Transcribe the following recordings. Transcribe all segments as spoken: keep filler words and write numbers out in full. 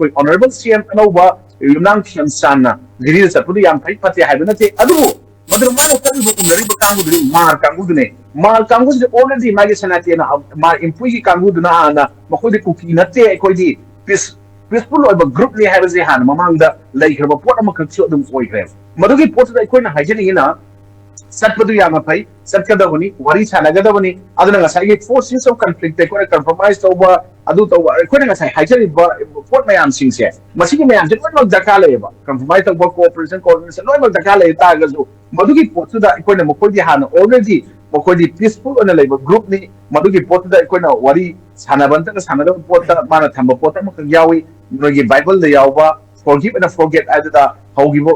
ꯑꯩꯈꯣꯏ honourable C M ꯑꯅꯧꯕ ꯌꯨꯝꯅꯥꯝ ꯈꯦꯝꯆꯥꯟꯅ ꯗꯤꯜꯂꯤꯗ ꯆꯠꯄꯗꯨ ꯌꯥꯝ ꯐꯩ ꯐꯠꯇꯦ ꯍꯥꯏꯕ ꯅꯠꯇꯦ, ꯑꯗꯨꯕꯨ ꯃꯗꯨ ꯃꯥꯅ ꯆꯠꯂꯤꯕ ꯎꯅꯔꯤꯕ ꯀꯥꯡꯕꯨꯗꯨꯅꯤ ꯃꯥꯔ ꯀꯥꯡꯕꯨꯗꯨꯅꯤ꯫ ꯃꯥꯔ ꯀꯥꯡꯕꯨꯁꯤꯗꯤ already ꯃꯥꯒꯤ ꯁꯅꯥꯇꯦꯟꯅ ꯃꯥꯔ ꯏꯝꯄꯨꯏꯒꯤ ꯀꯥꯡꯕꯨꯗꯨꯅ ꯍꯥꯟꯅ ꯃꯈꯣꯏꯗꯤ ꯀꯨꯀꯤ ꯅꯠꯇꯦ, ꯑꯩꯈꯣꯏꯗꯤ peace peaceful ꯑꯣꯏꯕ groupꯅꯤ ꯍꯥꯏꯕꯁꯦ ꯍꯥꯟꯅ ꯃꯃꯥꯡꯗ ꯂꯩꯈ꯭ꯔꯕ ꯄꯣꯠ ꯑꯃꯈꯛꯁꯨ ꯑꯗꯨꯝ ꯑꯣꯏꯈ꯭ꯔꯦꯕ꯫ ꯃꯗꯨꯒꯤ ꯄꯣꯠꯇꯨꯗ ꯑꯩꯈꯣꯏꯅ ꯍꯥꯏꯖꯅꯤꯡꯉꯤꯅ ꯆꯠꯄꯗꯨ ꯌꯥꯝꯅ ꯐꯩ, ꯆꯠꯀꯗꯕꯅꯤ, ꯋꯥꯔꯤ ꯁꯥꯟꯅꯒꯗꯕꯅꯤ꯫ ꯑꯗꯨꯅ ꯉꯁꯥꯏꯒꯤ forces of conflict ꯑꯩꯈꯣꯏꯅ compromise ꯇꯧꯕ, ꯑꯗꯨ ꯇꯧꯕ, ꯑꯩꯈꯣꯏꯅ ꯉꯁꯥꯏ ꯍꯥꯏꯖꯔꯤꯕ ꯄꯣꯠ ꯃꯌꯥꯝꯁꯤꯡꯁꯦ, ꯃꯁꯤꯒꯤ ꯃꯌꯥꯝꯁꯦ ꯂꯣꯏꯅꯃꯛ ꯗꯔꯀꯥꯔ ꯂꯩꯌꯦꯕ꯫ Compromise ꯇꯧꯕ, cooperation, coordination ꯂꯣꯏꯅꯃꯛ ꯗꯔꯀꯥꯔ ꯂꯩ ꯇꯥꯔꯒꯁꯨ, ꯃꯗꯨꯒꯤ ꯄꯣꯠꯇꯨꯗ ꯑꯩꯈꯣꯏꯅ ꯃꯈꯣꯏꯗꯤ ꯍꯥꯟꯅ already ꯃꯈꯣꯏꯗꯤ peaceful ꯑꯣꯏꯅ ꯂꯩꯕ groupꯅꯤ꯫ ꯃꯗꯨꯒꯤ ꯄꯣꯠꯇꯨꯗ ꯑꯩꯈꯣꯏꯅ ꯋꯥꯔꯤ ꯁꯥꯟꯅꯕ ꯅꯠꯇꯅ ꯁꯥꯟꯅꯗꯕ ꯄꯣꯠꯇ ꯃꯥꯅ ꯊꯝꯕ ꯄꯣꯠ ꯑꯃꯈꯛ ꯌꯥꯎꯏ, ꯅꯣꯏꯒꯤ Bibleꯗ ꯌꯥꯎꯕ forgive and forget ꯍꯥꯏꯗꯨꯗ ꯍꯧꯈꯤꯕ,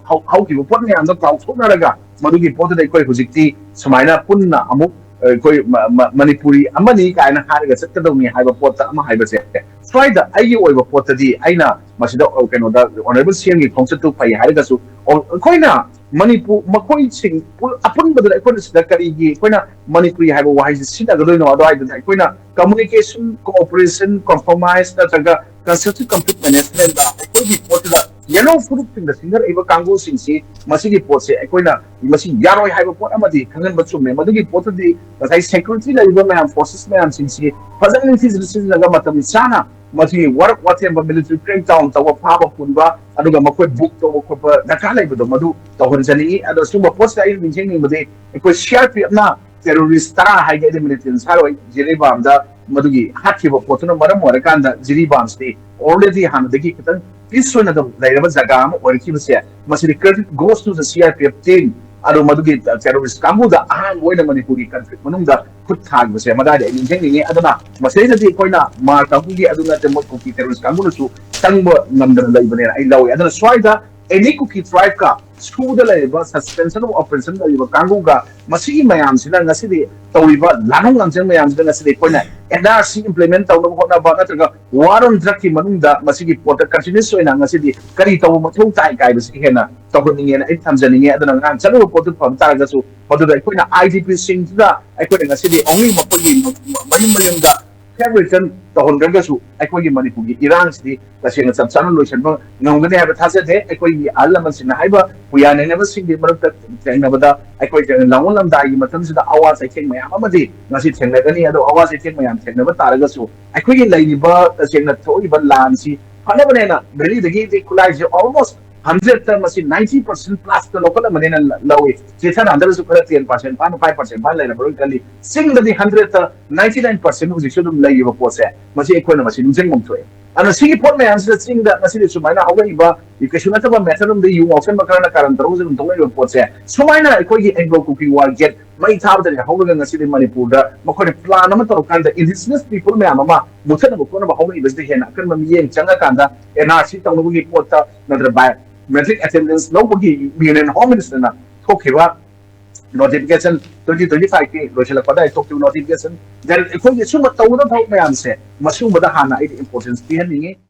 ꯍꯧ-, ꯍꯧꯈꯤꯕ ꯄꯣꯠ ꯃꯌꯥꯝꯗꯣ ꯀꯥꯎꯊꯣꯛꯅꯔꯒ ꯃꯗꯨꯒꯤ ꯄꯣꯠꯇꯨꯗ ꯑꯩꯈꯣꯏ ꯍꯧꯖꯤꯛꯇꯤ ꯁꯨꯃꯥꯏꯅ ꯄꯨꯟꯅ ꯑꯃꯨꯛ, ꯑ, ꯑꯩꯈꯣꯏ ꯃ-, ꯃ-, ꯃꯅꯤꯄꯨꯔꯤ ꯑꯃꯅꯤ ꯀꯥꯏꯅ ꯍꯥꯏꯔꯒ ꯆꯠꯀꯗꯧꯅꯤ ꯍꯥꯏꯕ ꯄꯣꯠꯇ ꯑꯃ ꯍꯥꯏꯕꯁꯦ, ꯁ꯭ꯋꯥꯏꯗ ꯑꯩꯒꯤ ꯑꯣꯏꯕ ꯄꯣꯠꯇꯗꯤ ꯑꯩꯅ ꯃꯁꯤꯗ, ꯑ, ꯀꯩꯅꯣꯗ honourable C Mꯒꯤ ꯈꯣꯡꯆꯠꯇꯨ ꯐꯩ ꯍꯥꯏꯔꯒꯁꯨ, ꯑ, ꯑꯩꯈꯣꯏꯅ ꯃꯅꯤꯄꯨꯔ ꯃꯈꯣꯏꯁꯤꯡ ꯄꯨ-, ꯑꯄꯨꯟꯕꯗꯨꯗ ꯑꯩꯈꯣꯏꯅ ꯁꯤꯗ ꯀꯔꯤꯒꯤ ꯑꯩꯈꯣꯏꯅ ꯃꯅꯤꯄꯨꯔꯤ ꯍꯥꯏꯕ ꯋꯥꯍꯩꯁꯤ ꯁꯤꯖꯤꯟꯅꯒꯗꯣꯏꯅꯣ? ꯑꯗꯨꯋꯥꯏꯗꯨꯗ ꯑꯩꯈꯣꯏꯅ communication, cooperation, compromise ꯅꯠꯇ꯭ꯔꯒ constructive conflict managementꯇ ꯑꯩꯈꯣꯏꯒꯤ ꯄꯣꯠꯇꯨꯗ yellow ꯐꯨꯔꯨꯞꯁꯤꯡꯗ ꯁꯤꯡꯅꯔꯛꯏꯕ ꯀꯥꯡꯕꯨꯁꯤꯡꯁꯤ ꯃꯁꯤꯒꯤ ꯄꯣꯠꯁꯦ ꯑꯩꯈꯣꯏꯅ ꯃꯁꯤ ꯌꯥꯔꯣꯏ ꯍꯥꯏꯕ ꯄꯣꯠ ꯑꯃꯗꯤ ꯈꯪꯍꯟꯕ ꯆꯨꯝꯃꯦ꯫ ꯃꯗꯨꯒꯤ ꯄꯣꯠꯇꯨꯗꯤ ꯉꯁꯥꯏ security ꯂꯩꯔꯤꯕ ꯃꯌꯥꯝ forces ꯃꯌꯥꯝꯁꯤꯡꯁꯤ ꯐꯖꯅ ꯅꯤꯡꯊꯤꯖꯅ ꯁꯤꯖꯤꯟꯅꯔꯒ ꯃꯇꯝ ꯆꯥꯅ ꯃꯁꯤꯒꯤ ꯋꯥꯔꯛ ꯋꯥꯊꯦꯝꯕ, military crackdown ꯇꯧꯕ, ꯐꯥꯕ ꯄꯨꯟꯕ, ꯑꯗꯨꯒ ꯃꯈꯣꯏ book ꯇꯧꯕ ꯈꯣꯠꯄ ꯗꯔꯀꯥꯔ ꯂꯩꯕꯗꯣ ꯃꯗꯨ ꯇꯧꯍꯟꯖꯅꯤꯡꯏ꯫ ꯑꯗꯣ ꯁꯤꯒꯨꯝꯕ ꯄꯣꯠꯁꯤꯗ ꯑꯩꯅ ꯅꯤꯡꯁꯤꯡꯅꯤꯡꯕꯗꯤ ꯑꯩꯈꯣꯏ C R P Fꯅ terrorist ꯇꯔꯥ ꯍꯥꯏꯒꯦ, ꯑꯩꯗꯤ military ꯁꯥꯔꯣꯏ, ꯖꯤꯔꯤꯕꯥꯝꯗ ꯃꯗꯨꯒꯤ ꯍꯥꯠꯈꯤꯕ ꯄꯣꯠꯇꯨꯅ ꯃꯔꯝ ꯑꯣꯏꯔꯀꯥꯟꯗ ꯖꯤꯔꯤꯕꯥꯝꯁꯤꯗꯤ already ꯍꯥꯟꯅꯗꯒꯤ ꯈꯤꯇꯪ peace ꯑꯣꯏꯅ ꯑꯗꯨꯝ ꯂꯩꯔꯕ ꯖꯒꯥ ꯑꯃ ꯑꯣꯏꯔꯛꯈꯤꯕꯁꯦ, ꯃꯁꯤꯗꯤ credit goes to the C R P F team꯫ ꯑꯗꯣ ꯃꯗꯨꯒꯤ terrorist ꯀꯥꯡꯕꯨꯗ ꯑꯍꯥꯟꯕ ꯑꯣꯏꯅ ꯃꯅꯤꯄꯨꯔꯒꯤ conflict ꯃꯅꯨꯡꯗ ꯈꯨꯠ ꯊꯥꯈꯤꯕꯁꯦ ꯃꯗꯥꯏꯗ ꯑꯩ ꯅꯤꯡꯁꯤꯡꯅꯤꯡꯉꯤ꯫ ꯑꯗꯨꯅ ꯃꯁꯤꯗꯩꯗꯗꯤ ꯑꯩꯈꯣꯏꯅ ꯃꯥꯔ ꯀꯥꯡꯕꯨꯒꯤ ꯑꯗꯨ ꯅꯠꯇꯦ, ꯃꯣꯏ ꯀꯨꯀꯤ terrorist ꯀꯥꯡꯕꯨꯅꯁꯨ ꯆꯪꯕ ꯉꯝꯗꯅ ꯂꯩꯕꯅꯦꯅ ꯑꯩ ꯂꯧꯏ꯫ ꯑꯗꯨꯅ ꯁ꯭ꯋꯥꯏꯗ any Kuki tribe ꯀ ꯁꯨꯗ ꯂꯩꯔꯤꯕ suspension of operation ꯂꯩꯔꯤꯕ ꯀꯥꯡꯕꯨꯒ ꯃꯁꯤꯒꯤ ꯃꯌꯥꯝꯁꯤꯅ ꯉꯁꯤꯗꯤ ꯇꯧꯔꯤꯕ ꯂꯥꯅꯨꯡ ꯂꯥꯡꯖꯪ ꯃꯌꯥꯝꯁꯤꯗ ꯉꯁꯤꯗꯤ ꯑꯩꯈꯣꯏꯅ N R C implement ꯇꯧꯅꯕ ꯍꯣꯠꯅꯕ ꯅꯠꯇ꯭ꯔꯒ war on drug ꯀꯤ ꯃꯅꯨꯡꯗ ꯃꯁꯤꯒꯤ ꯄꯣꯠꯇ continuous ꯑꯣꯏꯅ ꯉꯁꯤꯗꯤ ꯀꯔꯤ ꯇꯧꯕ ꯃꯊꯧ ꯇꯥꯏ ꯀꯥꯏꯕꯁꯤ ꯍꯦꯟꯅ ꯇꯧꯍꯟꯅꯤꯡꯉꯦꯅ ꯑꯩ ꯊꯝꯖꯅꯤꯡꯉꯦ꯫ ꯑꯗꯨꯅ ꯉꯔꯥꯡ ꯆꯠꯂꯨꯕ ꯄꯣꯠꯇꯨ ꯐꯕ ꯇꯥꯔꯒꯁꯨ ꯃꯗꯨꯗ ꯑꯩꯈꯣꯏꯅ I D P ꯁꯤꯡꯁꯤꯗ ꯑꯩꯈꯣꯏꯅ ꯉꯁꯤꯗꯤ only ꯃꯈꯣꯏꯒꯤ ꯃ-, ꯃ-, ꯃꯌꯨꯝ ꯃꯌꯨꯝꯗ ꯐꯦꯕꯔꯤꯀꯟ ꯇꯧꯍꯟꯈ꯭ꯔꯒꯁꯨ ꯑꯩꯈꯣꯏꯒꯤ ꯃꯅꯤꯄꯨꯔꯒꯤ ꯏꯔꯥꯡꯁꯤꯗꯤ ꯇꯁꯦꯡꯅ ꯆꯞ ꯆꯥꯅ ꯂꯣꯏꯁꯤꯟꯕ ꯉꯝꯒꯅꯤ ꯍꯥꯏꯕ ꯊꯥꯖꯗꯦ꯫ ꯑꯩꯈꯣꯏꯒꯤ ꯑꯍꯜ ꯂꯃꯟꯁꯤꯡꯅ ꯍꯥꯏꯕ ꯄꯨꯌꯥ ꯅꯩꯅꯕꯁꯤꯡꯒꯤ ꯃꯔꯛꯇ ꯊꯦꯡꯅꯕꯗ ꯑꯩꯈꯣꯏ ꯂꯥꯡꯑꯣꯜꯂꯝꯗꯥꯏꯒꯤ ꯃꯇꯝꯁꯤꯗ ꯑꯋꯥ ꯆꯩꯊꯦꯡ ꯃꯌꯥꯝ ꯑꯃꯗꯤ ꯉꯁꯤ ꯊꯦꯡꯅꯒꯅꯤ꯫ ꯑꯗꯣ ꯑꯋꯥ ꯆꯩꯊꯦꯡ ꯃꯌꯥꯝ ꯊꯦꯡꯅꯕ ꯇꯥꯔꯒꯁꯨ ꯑꯩꯈꯣꯏꯒꯤ ꯂꯩꯔꯤꯕ ꯇꯁꯦꯡꯅ ꯊꯣꯛꯏꯕ ꯂꯥꯟꯁꯤ ꯐꯅꯕꯅꯦꯅ ꯚꯦꯂꯤꯗꯒꯤꯗꯤ ꯈꯨꯠꯂꯥꯏꯁꯦ almost hundredꯇ ꯃꯁꯤ ninety percent plusꯇ ꯂꯧꯈꯠꯂꯝꯃꯅꯦꯅ ꯂꯧꯏ꯫ ꯆꯦꯊꯅ ꯍꯟꯗ꯭ꯔꯁꯨ ꯈꯔ ten percent ꯐꯥꯅ five percent ꯐꯥꯅ ꯂꯩꯔꯝꯃꯔꯣꯏ ꯈꯜꯂꯤ꯫ ꯆꯤꯡꯗꯗꯤ hundredꯇ ninety nine percent ꯍꯧꯖꯤꯛꯁꯨ ꯑꯗꯨꯝ ꯂꯩꯔꯤꯕ ꯄꯣꯠꯁꯦ ꯃꯁꯤ ꯑꯩꯈꯣꯏꯅ ꯃꯁꯤ ꯅꯤꯡꯁꯤꯡꯐꯝ ꯊꯣꯛꯑꯦ꯫ ꯑꯗꯨꯅ ꯁꯤꯒꯤ ꯄꯣꯠ ꯃꯌꯥꯝꯁꯤꯗ ꯆꯤꯡꯗ ꯉꯁꯤꯗꯤ ꯁꯨꯃꯥꯏꯅ ꯍꯧꯔꯛꯏꯕ ꯀꯩꯁꯨ ꯅꯠꯇꯕ ꯃꯦꯊꯠ ꯑꯃꯗ ꯌꯨ ꯉꯥꯎꯁꯟꯕ ꯈꯔꯅ ꯀꯥꯔꯟ ꯇꯧꯔꯒꯁꯨ ꯑꯗꯨꯝ ꯊꯣꯛꯂꯛꯏꯕ ꯄꯣꯠꯁꯦ ꯁꯨꯃꯥꯏꯅ ꯑꯩꯈꯣꯏꯒꯤ Anglo Kuki War ꯒꯦꯠ ꯃꯩ ꯊꯥꯕꯗꯒꯤ ꯍꯧꯔꯒ ꯉꯁꯤꯗꯤ ꯃꯅꯤꯄꯨꯔꯗ ꯃꯈꯣꯏꯅ plan ꯑꯃ ꯇꯧꯔꯀꯥꯟꯗ indigenous people ꯃꯌꯥꯝ ꯑꯃ ꯃꯨꯊꯠꯅꯕ ꯈꯣꯠꯅꯕ ꯍꯧꯔꯛꯏꯕꯁꯤꯗ ꯍꯦꯟꯅ ꯑꯀꯟꯕ ꯃꯤꯠꯌꯦꯡ ꯆꯪꯉꯀꯥꯟꯗ N R C ꯇꯧꯅꯕꯒꯤ ꯄꯣꯠꯇ ꯅꯠꯇ꯭ꯔꯒ biometric attendance ꯂꯧꯕꯒꯤ Union Home Ministerꯅ ꯊꯣꯛꯈꯤꯕ notification twenty twenty fiveꯀꯤ ꯂꯣꯏꯁꯤꯜꯂꯛꯄꯗ ꯊꯣꯛꯈꯤꯕ notification, then ꯑꯩꯈꯣꯏꯒꯤ ꯁꯨꯝꯕ ꯇꯧꯒꯗꯕ ꯊꯕꯛ ꯃꯌꯥꯝꯁꯦ ꯃꯁꯤꯒꯨꯝꯕꯗ ꯍꯥꯟꯅ ꯑꯩꯗꯤ importance ꯄꯤꯍꯟꯅꯤꯡꯉꯤ꯫